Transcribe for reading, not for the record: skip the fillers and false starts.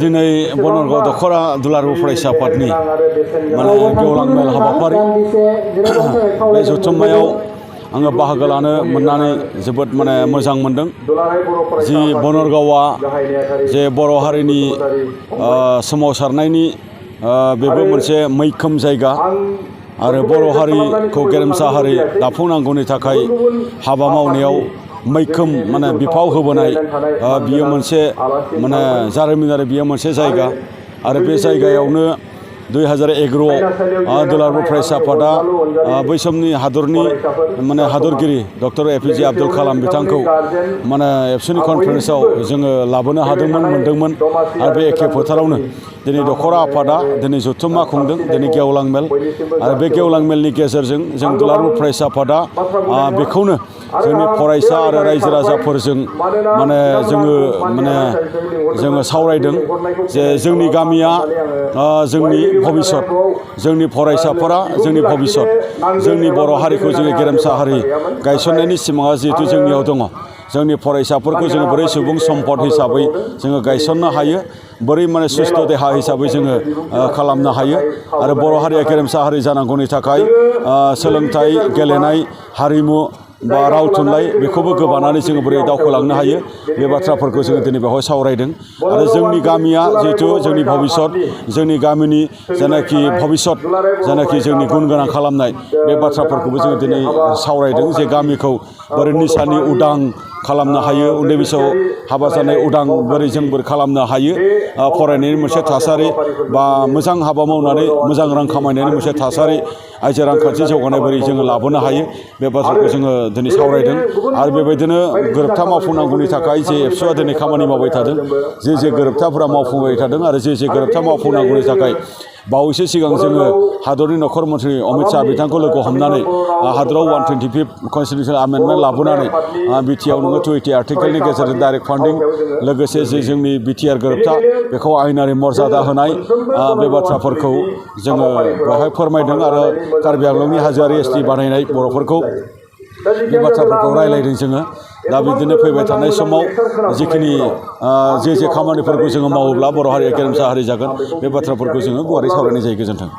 दिनै बनरगाव दखरा दुलाराय फरायसा आफादनि माने गेवलां मेल हाबाफारि बे जथुम्मायाव आङो बाहागो लानो मोननानै जोबोद माने मोजां मोनदों। जि बनरगावआ जे बर' हारिनि सोमावसारनायनि बेबो मोनसे मैखोम जायगा आरो बर' हारिखौ गेरेमसा हारि दाफुंनांगौनि थाखाय हाबा मावनायाव मैखोम माने बिफाव होबोनाय बियो मोनसे माने जारिमिनारि बियो मोनसे जायगा आरो बे जायगायावनो 2011आव दुलाराय फरायसा आफादा बै समनि हादरनि माने हादरगिरि डक्टर एपिजे आब्दुल कालाम बिथांखौ माने एबसुनि कनफारेन्सआव जोङो लाबोनो हादोंमोन मोनदोंमोन आरो बे एखे फोथारावनो दिनै दखरा आफादा दिनै जथुम्मा खुंदों दिनै गेवलां मेल आरो बे गेवलां मेलनि गेजेरजों जों दुलाराय फरायसा आफादा बेखौनो जोंनि फरायसा आरो रायजो राजाफोरजों माने जोङो सावरायदों जे जोंनि गामिया जोंनि भबिष्यत जोंनि फरायसाफोरा जोंनि भबिष्यत जोंनि बर' हारिखौ जोङो गेरेमसा हारि गायसननायनि सिमाङा जिहेतु जोंनियाव दङ जोंनि फरायसाफोरखौ जोङो बोरै सुबुं सम्पद हिसाबै जोङो गायसननो हायो बोरै माने सुस्थ' देहा हिसाबै जोङो खालामनो हायो आरो बर' हारिया गेरेमसा हारि जानांगौनि थाखाय सोलोंथाइ गेलेनाय हारिमु बा राव थुनलाइ बेखौबो गोबानानै जोङो बोरै दावखोलांनो हायो बे बाथ्राफोरखौ जोङो दिनै बेवहाय सावरायदों आरो जोंनि गामिया जिहेतु जोंनि भबिष्यत जोंनि गामिनि जेनाखि भबिष्यत जेनाखि जोंनि गुन गोनां खालामनाय बे बाथ्राफोरखौबो जोङो दिनै सावरायदों जे गामिखौ बोरै निसानि उदां खालामनो हायो उन्दै बैसोआव हाबा जानाय उदां बोरै जों बोरै खालामनो हायो फरायनायनि मोनसे थासारि बा मोजां हाबा मावनानै मोजां रां खामायनायनि मोनसे थासारि आइजो रांखान्थि जौगानाय बोरै जोङो लाबोनो हायो बे बाथ्राखौ जोङो दिनै सावरायदों आरो बेबायदिनो गोरोबथा मावफुंनांगौनि थाखाय जे एबसुआ दिनै खामानि मावबाय थादों जे गोरोबथाफोरा मावफुंबाय थादों आरो जे गोरोबथा मावफुंनांगौनि थाखाय बावैसो सिगां जोङो हादरनि नखर मन्थ्रि अमित शाह बिथांखौ लोगो हमनानै हादराव 125 कनस्टिटिउसन आमेन्डमेन्ट लाबोनानै बिटिआर नोङो 20 आर्टिकेलनि गेजेरजों डाइरेक्ट फान्डिं लोगोसे जे जोंनि बिटिआर गोरोबथा बेखौ आयेनारि मर्यादा होनाय बे बाथ्राफोरखौ जोङो बेवहाय फोरमायदों आरो कार्बि आंलंनि हाजोआरि एसटि बानायनाय बर'फोरखौ बे बाथ्राफोरखौ रायलायदों जोङो दा बिदिनो फैबाय थानाय समाव जिखिनि जे खामानिफोरखौ जोङो मावोब्ला बर' हारिया गेरेमसा हारि जागोन बे बाथ्राफोरखौ जोङो गुवारै सावरायनाय जायो। गोजोन्थों।